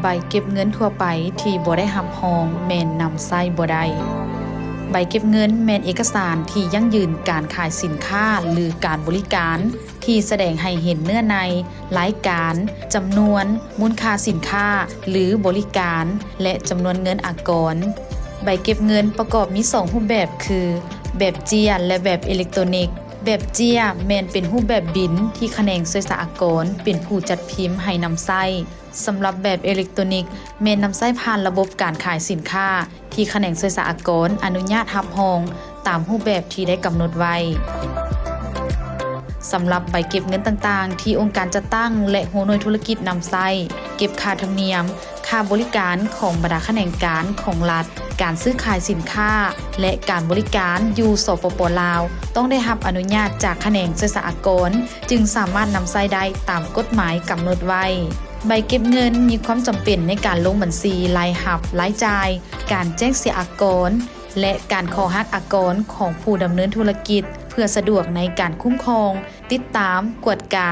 ໃບເກັບເງິນທົ່ວໄປທີ່ບໍ່ໄດ້ຮັບຮອງແມ່ນນຳໃຊ້ບໍ່ໄດ້. ໃບເກັບເງິນແມ່ນເອກະສານທີ່ຢັ້ງຢືນການຂາຍສິນຄ້າ ຫຼື ການບໍລິການ ທີ່ສະແດງໃຫ້ເຫັນເນື້ອໃນ, ລາຍການ, ຈຳນວນ, ມູນຄ່າສິນຄ້າ ຫຼື ບໍລິການ ແລະ ຈຳນວນເງິນອາກອນ. ໃບເກັບເງິນປະກອບມີສອງຮູບແບບຄື ແບບເຈ້ຍ ແລະ ແບບເອເລັກໂຕນິກ. ແບບເຈ້ຍແມ່ນເປັນຮູບແບບບິນທີ່ຂະແໜງສ່ວຍສາອາກອນເປັນຜູ້ຈັດພິມໃຫ້ນຳໃຊ້. ສຳລັບແບບເອເລັກໂຕນິກ ແມ່ນນຳໃຊ້ຜ່ານລະບົບການຂາຍສິນຄ້າ ທີ່ຂະແໜງສ່ວຍສາອາກອນອະນຸຍາດຮັບຮອງຕາມຮູບແບບທີ່ໄດ້ກຳນົດໄວ້. ສຳລັບໃບເກັບເງິນຕ່າງໆ ທີ່ອົງການຈັດຕັ້ງ ແລະ ຫົວໜ່ວຍທຸລະກິດນຳໃຊ້ ເກັບຄ່າທຳນຽມ, ຄ່າບໍລິການຂອງບັນດາຂະແໜງການຂອງລັດ, ການຊື້ຂາຍສິນຄ້າ ແລະ ການບໍລິການຢູ່ ສປປ ລາວ ຕ້ອງໄດ້ຮັບອະນຸຍາດຈາກຂະແໜງສ່ວຍສາອາກອນ ຈຶ່ງສາມາດນຳໃຊ້ໄດ້ຕາມກົດໝາຍກຳນົດໄວ້. ໃບເກັບເງິນມີຄວາມຈຳເປັນໃນການລົງບັນຊີລາຍຮັບ, ລາຍຈ່າຍ, ການແຈ້ງເສຍອາກອນ ແລະ ການຂໍຫັກອາກອນຂອງຜູ້ດຳເນີນທຸລະກິດ ເພື່ອສະດວກໃນການຄຸ້ມຄອງ, ຕິດຕາມ, ກວດກາ,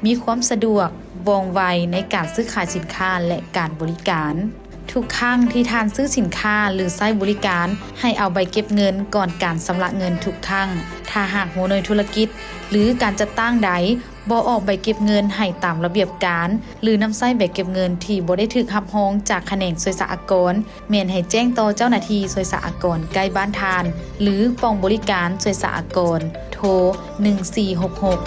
ມີຄວາມສະດວກ, ວ່ອງໄວໃນການຊື້ຂາຍສິນຄ້າ ແລະ ການບໍລິການ. ທຸກຄັ້ງທີ່ທ່ານຊື້ສິນຄ້າ ຫຼື ໃຊ້ບໍລິການ, ໃຫ້ເອົາໃບເກັບເງິນກ່ອນການຊຳລະເງິນທຸກຄັ້ງ. ຖ້າຫາກຫົວໜ່ວຍທຸລະກິດ ຫຼື ການຈັດຕັ້ງໃດ ບໍ່ອອກໃບເກັບເງິນໃຫ້ຕາມລະບຽບການ ຫຼື ນຳໃຊ້ໃບເກັບເງິນທີ່ບໍ່ໄດ້ຖືກຮັບຮອງຈາກຂະແໜງສ່ວຍສາອາກອນ, ແມ່ນໃຫ້ແຈ້ງຕໍ່ເຈົ້າໜ້າທີ່ສ່ວຍສາອາກອນໃກ້ບ້ານທ່ານ ຫຼື ກອງບໍລິການສ່ວຍສາອາກອນ, ໂທ ໜຶ່ງສີ່ຫົກຫົກ.